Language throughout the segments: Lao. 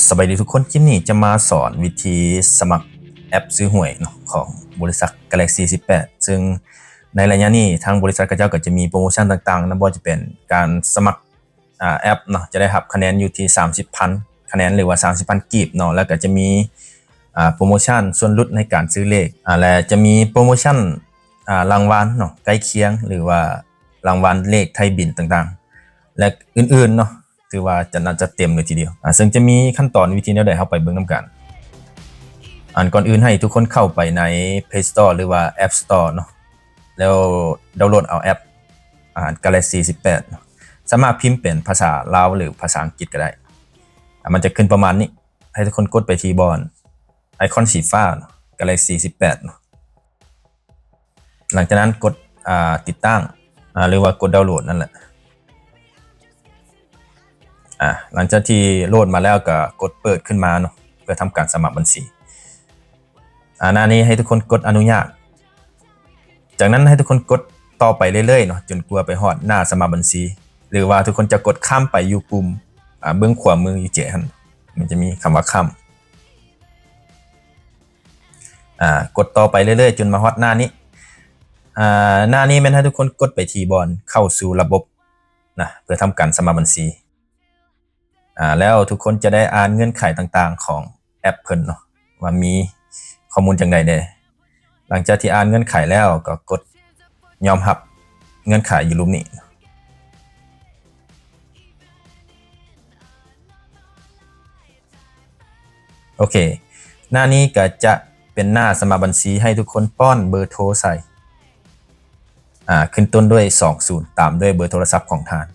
ສະບາຍດີທຸກຄົນ, ຄລິບນີ້ຈະມາສອນວິທີສະໝັກແອັບຊື້ຫວຍເນາະ ຂອງບໍລິສັດ Galaxy ສິບແປດ ເຊິ່ງໃນໄລຍະນີ້ທາງບໍລິສັດເຂົາເຈົ້າກໍຈະມີໂປຣໂມຊັນຕ່າງໆນະ, ບໍ່ວ່າຈະເປັນການສະໝັກ ອາ ແອັບເນາະ ຈະໄດ້ຮັບຄະແນນຢູ່ທີ່ສາມສິບພັນຄະແນນ ຫຼືວ່າສາມສິບພັນກີບເນາະ, ແລ້ວກໍຈະມີ ອາ ໂປຣໂມຊັນສ່ວນຫຼຸດໃນການຊື້ເລກ ອາ ແລະ ຈະມີໂປຣໂມຊັນ ອາ ລາງວັນເນາະ ໃກ້ຄຽງ ຫຼືວ່າລາງວັນເລກໄທບິນຕ່າງໆ ແລະ ອື່ນໆເນາະ. ຖືວ່າຈະໜ້າຈະເຕັມເລີຍທີດຽວ ອາ ເຊິ່ງຈະມີຂັ້ນຕອນວິທີແນວໃດ ເຮົາໄປເບິ່ງນຳກັນ. ອັນກ່ອນອື່ນໃຫ້ທຸກຄົນເຂົ້າໄປໃນ Play Store ຫຼືວ່າ App Store ເນາະ ແລ້ວດາວໂຫຼດເອົາແອັບ ອາ Galaxy ສິບແປດເນາະ, ສາມາດພິມເປັນພາສາລາວ ຫຼື ພາສາອັງກິດກໍໄດ້. ອາ ມັນຈະຂຶ້ນປະມານນີ້, ໃຫ້ທຸກຄົນກົດໄປທີ່ບ່ອນໄອຄອນສີຟ້າເນາະ Galaxy ສິບແປດເນາະ. ຫຼັງຈາກນັ້ນກົດ ອາ ຕິດຕັ້ງ ອາ ຫຼືວ່າກົດດາວໂຫຼດນັ້ນແຫຼະ. ອາ ຫຼັງຈາກທີ່ໂຫຼດມາແລ້ວກໍກົດເປີດຂຶ້ນມາເນາະ ເພື່ອທຳການສະໝັກບັນຊີ. ອາ ໜ້ານີ້ໃຫ້ທຸກຄົນກົດອະນຸຍາດ. ຈາກນັ້ນໃຫ້ທຸກຄົນກົດຕໍ່ໄປເລື້ອຍໆເນາະ ຈົນກວ່າໄປຮອດໜ້າສະໝັກບັນຊີ ຫຼືວ່າທຸກຄົນຈະກົດຂ້າມໄປຢູ່ປຸ່ມ ອາ ເບື້ອງຂວາມືຢູ່ເຈຫັ້ນ ມັນຈະມີຄຳວ່າຂ້າມ. ອາ ກົດຕໍ່ໄປເລື້ອຍໆ ຈົນມາຮອດໜ້ານີ້. ອາ ໜ້ານີ້ແມ່ນໃຫ້ທຸກຄົນກົດໄປທີ່ບ່ອນເຂົ້າສູ່ລະບົບນະ ເພື່ອທຳການສະໝັກບັນຊີ. ອາ ແລ້ວທຸກຄົນຈະໄດ້ອ່ານເງື່ອນໄຂຕ່າງໆຂອງແອັບເພິ່ນເນາະ ວ່າມີຂໍ້ມູນຈັ່ງໃດແດ່. ຫຼັງຈາກທີ່ອ່ານເງື່ອນໄຂແລ້ວ ກໍກົດຍອມຮັບເງື່ອນໄຂຢູ່ລຸ່ມນີ້. ໂອເຄ ໜ້ານີ້ກໍຈະເປັນໜ້າສະໝັກບັນຊີ ໃຫ້ທຸກຄົນປ້ອນເບີໂທໃສ່ ອາ ຂຶ້ນຕົ້ນດ້ວຍສອງສູນ ຕາມດ້ວຍເບີໂທລະສັບຂອງທ່ານ.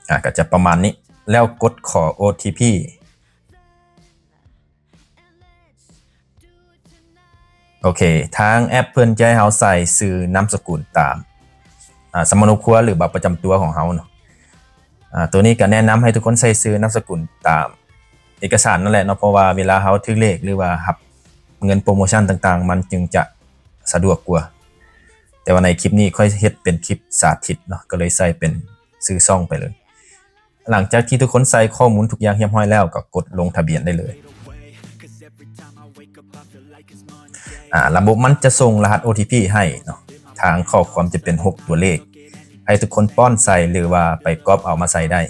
ອາ ກໍຈະປະມານນີ້ ແລ້ວກົດຂໍໂອທີພີ. ໂອເຄ ທາງແອັບເພິ່ນຈະໃຫ້ເຮົາໃສ່ຊື່ນາມສະກຸນຕາມ ອາ ສຳມະໂນຄົວ ຫຼື ບັດປະຈຳຕົວຂອງເຮົາເນາະ. ອາ ໂຕນີ້ກໍແນະນຳໃຫ້ທຸກຄົນໃສ່ຊື່ນາມສະກຸນຕາມເອກະສານນັ້ນແຫຼະເນາະ, ເພາະວ່າເວລາເຮົາຖືກເລກ ຫຼືວ່າຮັບເງິນໂປຣໂມຊັນຕ່າງໆ ມັນຈຶ່ງຈະສະດວກກວ່າ. ແຕ່ວ່າໃນຄລິບນີ້ຂ້ອຍເຮັດເປັນຄລິບສາທິດເນາະ ກໍເລີຍໃສ່ເປັນຊື່ຊ່ອງໄປເລີຍ. ຫຼັງຈາກທີ່ທຸກຄົນໃສ່ຂໍ້ມູນທຸກຢ່າງຮຽບຮ້ອຍແລ້ວ ກໍກົດລົງທະບຽນໄດ້ເລີຍ. ອາ ລະບົບມັນຈະສົ່ງລະຫັດໂອທີພີໃຫ້ເນາະ ທາງຂໍ້ຄວາມຈະເປັນຫົກຕົວເລກ ໃຫ້ທຸກຄົນປ້ອນໃສ່ ຫຼືວ່າໄປກອບເອົາມາໃສ່ໄດ້.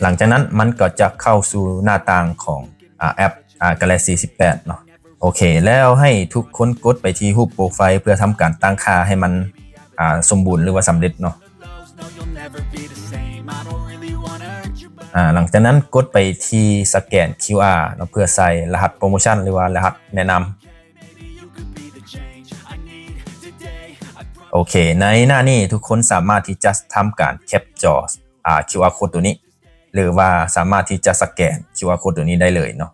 ຫຼັງຈາກນັ້ນມັນກໍຈະເຂົ້າສູ່ໜ້າຕ່າງຂອງ ອາ ແອັບ ອາ Galaxy ສິບແປດເນາະ. ໂອເຄ ແລ້ວໃຫ້ທຸກຄົນກົດໄປທີ່ຮູບໂປຣໄຟ ເພື່ອທຳການຕັ້ງຄ່າໃຫ້ມັນ ອາ ສົມບູນ ຫຼືວ່າສຳເລັດເນາະ. ອາ ຫຼັງຈາກນັ້ນກົດໄປທີ່ສະແກນຄິວອາເນາະ ເພື່ອໃສ່ລະຫັດໂປຣໂມຊັນ ຫຼືວ່າລະຫັດແນະນຳ. ໂອເຄ ໃນໜ້ານີ້ທຸກຄົນສາມາດທີ່ຈະທຳການແຄັບຈໍ ອາ ຄິວອາໂຄດໂຕນີ້ ຫຼືວ່າສາມາດທີ່ຈະສະແກນຄິວອາໂຄດໂຕນີ້ໄດ້ເລີຍເນາະ.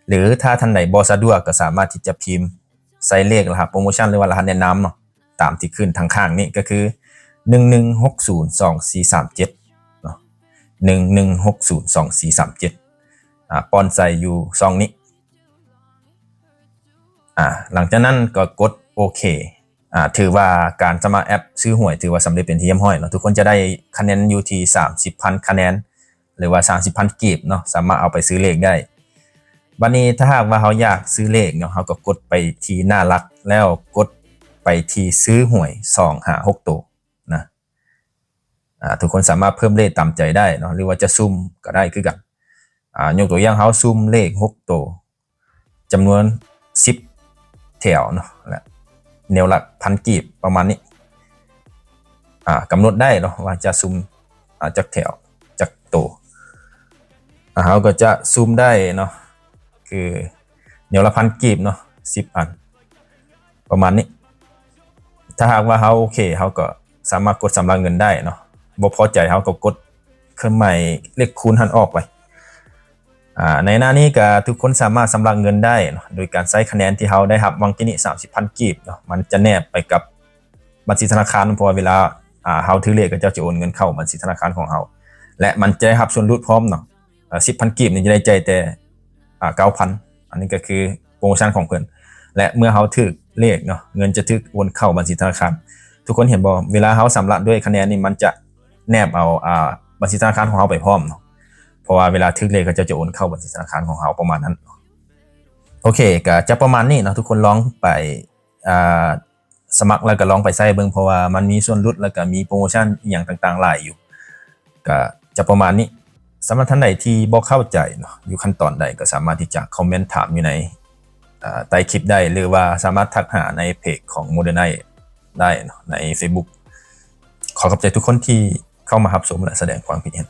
ຫຼືຖ້າທ່ານໃດບໍ່ສະດວກ ກໍສາມາດທີ່ຈະພິມໃສ່ເລກລະຫັດໂປຣໂມຊັນ ຫຼືວ່າລະຫັດແນະນຳເນາະ ຕາມທີ່ຂຶ້ນທາງຂ້າງນີ້ ກໍຄື ໜຶ່ງໜຶ່ງຫົກສູນສອງສີ່ສາມເຈັດເນາະ ໜຶ່ງໜຶ່ງຫົກສູນສອງສີ່ສາມເຈັດ ອາ ປ້ອນໃສ່ຢູ່ຊ່ອງນີ້. ອາ ຫຼັງຈາກນັ້ນກໍກົດໂອເຄ. ອາ ຖືວ່າການສະໝັກແອັບຊື້ຫວຍຖືວ່າສຳເລັດເປັນທີ່ຮຽບຮ້ອຍເນາະ. ທຸກຄົນຈະໄດ້ຄະແນນຢູ່ທີ່ສາມສິບພັນຄະແນນ ຫຼືວ່າສາມສິບພັນກີບເນາະ, ສາມາດເອົາໄປຊື້ເລກໄດ້. ບັດນີ້ຖ້າຫາກວ່າເຮົາຢາກຊື້ເລກເນາະ, ເຮົາກໍກົດໄປທີ່ໜ້າຫຼັກ ແລ້ວກົດໄປທີ່ຊື້ຫວຍສອງຫາຫົກໂຕນະ. ອາ ທຸກຄົນສາມາດເພີ່ມເລກຕາມໃຈໄດ້ເນາະ ຫຼືວ່າຈະສຸ່ມກໍໄດ້ຄືກັນ. ອາ ຍົກຕົວຢ່າງ ເຮົາສຸ່ມເລກຫົກໂຕ ຈຳນວນສິບແຖວເນາະ ແລະ ແນວລະພັນກີບປະມານນີ້. ອາ ກຳນົດໄດ້ເນາະວ່າຈະສຸ່ມ ອາ ຈັກແຖວຈັກໂຕ. ອາ ເຮົາກໍຈະສຸ່ມໄດ້ເນາະ ຄືແນວລະພັນກີບເນາະ ສິບອັນ ປະມານນີ້. ຖ້າຫາກວ່າເຮົາໂອເຄ ເຮົາກໍສາມາດກົດຊຳລະເງິນໄດ້ເນາະ. ບໍ່ພໍໃຈເຮົາກໍກົດເຄື່ອງໝາຍເລກຄູນຫັ້ນອອກໄປ. ອາ ໃນໜ້ານີ້ກໍທຸກຄົນສາມາດຊຳລະເງິນໄດ້ເນາະ ໂດຍການໃຊ້ຄະແນນທີ່ເຮົາໄດ້ຮັບຫວ່າງກີ້ນີ້ ສາມສິບພັນກີບເນາະ, ມັນຈະແນບໄປກັບບັນຊີທະນາຄານ ເພາະວ່າເວລາ ອາ ເຮົາຖືກເລກ ເຂົາເຈົ້າຈະໂອນເງິນເຂົ້າບັນຊີທະນາຄານຂອງເຮົາ ແລະ ມັນຈະໄດ້ຮັບສ່ວນຫຼຸດພ້ອມເນາະ. ອາ ສິບພັນກີບນີ້ຈະໄດ້ຈ່າຍແຕ່ ອາ ເກົ້າພັນ ອັນນີ້ກໍຄືໂປຣໂມຊັນຂອງເພິ່ນ ແລະ ເມື່ອເຮົາຖືກເລກເນາະ ເງິນຈະຖືກໂອນເຂົ້າບັນຊີທະນາຄານ. ທຸກຄົນເຫັນບໍ່? ເວລາເຮົາຊຳລະດ້ວຍຄະແນນນີ້ ມັນຈະແນບເອົາ ອ່າ ບັນຊີທະນາຄານຂອງເຮົາໄປພ້ອມເນາະ ເພາະວ່າເວລາຖືກເລກ ເຂົາເຈົ້າຈະໂອນເຂົ້າບັນຊີທະນາຄານຂອງເຮົາ ປະມານນັ້ນ. ໂອເຄ ກໍຈະປະມານນີ້ເນາະ ທຸກຄົນລອງໄປ ອ່າ ສະໝັກ ແລ້ວກໍລອງໄປໃຊ້ເບິ່ງ ເພາະວ່າມັນມີສ່ວນຫຼຸດ ແລ້ວກໍມີໂປຣໂມຊັນອີ່ຫຍັງຕ່າງໆຫຼາຍຢູ່ ກໍຈະປະມານນີ້. ສຳລັບທ່ານໃດທີ່ບໍ່ເຂົ້າໃຈເນາະ ຢູ່ຂັ້ນຕອນໃດ ກໍສາມາດທີ່ຈະຄອມເມັນຖາມຢູ່ໃນ ເອີ ໃຕ້ຄລິບໄດ້ ຫຼືວ່າສາມາດທັກຫາໃນເພຈຂອງ Modernize ໄດ້ເນາະ ໃນ Facebook. ຂໍຂອບໃຈທຸກຄົນທີ່ເຂົ້າມາຮັບຊົມ ແລະ ສະແດງຄວາມຄິດເຫັນ.